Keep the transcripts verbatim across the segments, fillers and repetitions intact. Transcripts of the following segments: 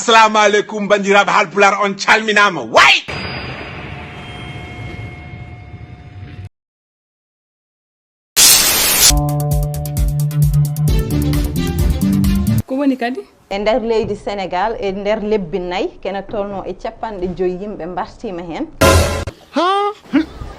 Assalamu alaikum, bandiraɓe Haalpulaar, on calminaama. Way! Ko woni kadi? E nder leydi Senegaal, e nder lebbi nayi, kene tolno e capanɗe joyi yimɓe mbartiima heen.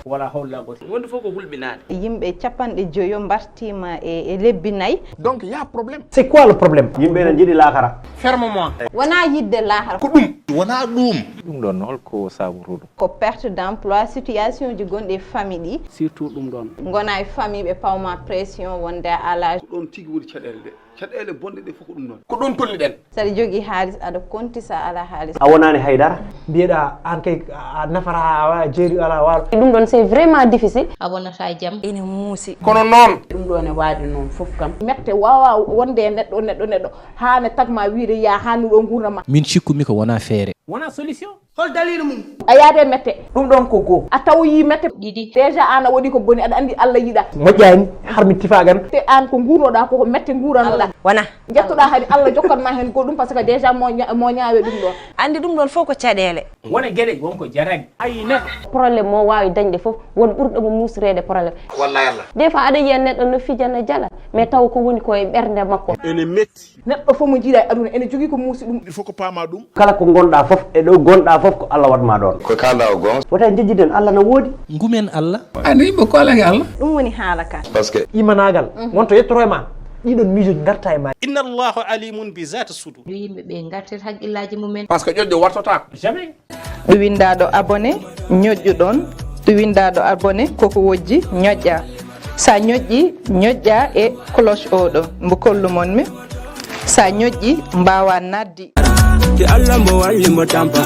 Wala holla gote. Wonde fof ko hulɓinaade. Yimɓe capanɗe joyo mbartiima e, e lebbi nayi. Donc, il y a problème. C'est quoi le problème? Yimɓe ene njiɗi laakara. Ferme-moi. Wonaa yiɗde laakara. Ko ɗum. Wonaa ɗum. Ɗum ɗon, holko saabotoo ɗum? Ko perte d'emploi, situation ji gonɗi e famille ɗi. Surtout ɗum ɗon. Ngonaa e famille ɓe pawma pression wonde a alaa. Ko ɗon tigi woni caɗeele ɗe. Caɗeele bonɗe ɗe fof ko ɗum ɗon. Ko ɗon tolniɗen. Saɗa jogii haalis, aɗa konti, sa alaa haalis. A wonaani haydara. Mbiyeɗaa aan kay a nafata a jeeri alaa waalo. Ɗum ɗon c'est vraiment difficile. A wonata e jam. Ene muusi. Kono noon. Ɗum ɗo ne waadi noon fof kam. Mette waawaa wonde e neɗɗo neɗɗo neɗɗo haa ne tagma wiide yaa haa nuɗo nguurna ma. Min cikkumi ko wonaa feere. Wonaa solution. Hol daliilu mum? A yaade mette. Ɗum ɗon ko goo. A tawoyii mette. Ɗiɗi. Déjà aan a waɗii ko boni, aɗa anndi Alla yiɗaa. Moƴƴaani, har mi tifaa gan. Te aan ko nguurnoɗaa ko, ko mette nguuranoɗaa. Wona. Njettoɗaa hari Alla jokkan ma heen goɗɗum, parce que déjà mo ña- mo ñaawe ɗum ɗon. Anndi ɗum ɗon fof ko caɗeele. Wona geɗe won ko jarani. Ayi neɗɗo. Problème mo waawi dañde fof, won ɓurɗo mo muusreede problème. Wallaay Alla. Des fois aɗa yiya neɗɗo no fija no jala, mais taw ko woni ko e ɓernde makko. Ene metti. Neɗɗo fof mo njiiɗa e aduna ene jogii ko muusi ɗum. Il faut ko paama ɗum. Kala ko ngonɗaa fof e ɗo ngonɗaa fof ko Allah waɗ maa ɗoon. Ko kaalɗaa o goonga. Wota en njejjiden Allah na woodi. Ngumen Allah. Anndi yimɓe ko alaa e Allah. Ɗum woni haalaka. Parce que. Imanaagal wonto yettoro e ma. Ɗiɗon miijooji ngarta e ma. Inna Allaha alimun bi zati sudur. No yimɓe ɓe ngartir haqqillaaji mumen. Parce que ƴoƴƴo wartotaako. Jamais. Ɗo winndaa ɗo abonné, ñoƴƴu ɗoon. Ɗo winndaa ɗo abonné, ko ko wojji, ñoƴƴaa. So a ñoƴƴii, ñoƴƴaa e cloche oo ɗo, mbo kollu mon mi. So a ñoƴƴii, mbaawaa naatde. Te Allah mbo walli mbo tampa.